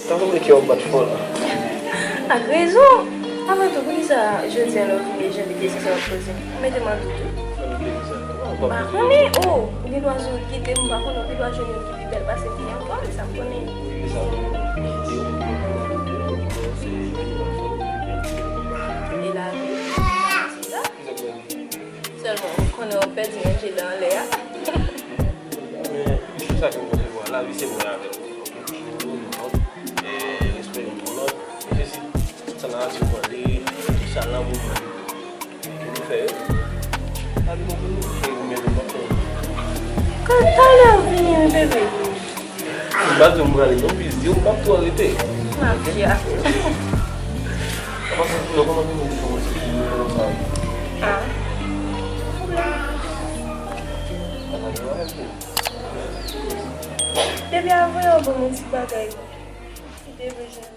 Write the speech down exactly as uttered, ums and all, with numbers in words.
Sa sanble kè w ap bat fò la. Ak rezon! Apre tou, poukisa jodi a lè w vini, jan de kesyon sa w ap poze m? Ou mete m an dout wi. M pa konnen, oh! Ou gen dwa jwenn yon ki te, m pa konnen, ou gen dwa jwenn yon ki pi bèl pase m gen ankò, men sa m konnen. E lavi, se sa. Sèlman, ou konnen w ap pèdi Angela anlè a. Men, se sa ke m panse pou lavi, se mwen avè w. E, respè youn pou lòt. Mesye, si tout sa nati yo mande, tout sa lanmou mande, pou nou fè yo. Lavi nou pou nou, e ou menm ou p ap fè yo. Kan talè w vini, wi, bebe? M pa di w m prale non, plis di w m p ap twò rete. Mafya. Apa sa, lè w kòmanse vin di kòmanse vin, nou fè konsa. Ah. Depi avan yo ban m yon ti bagay, ki te bezwen.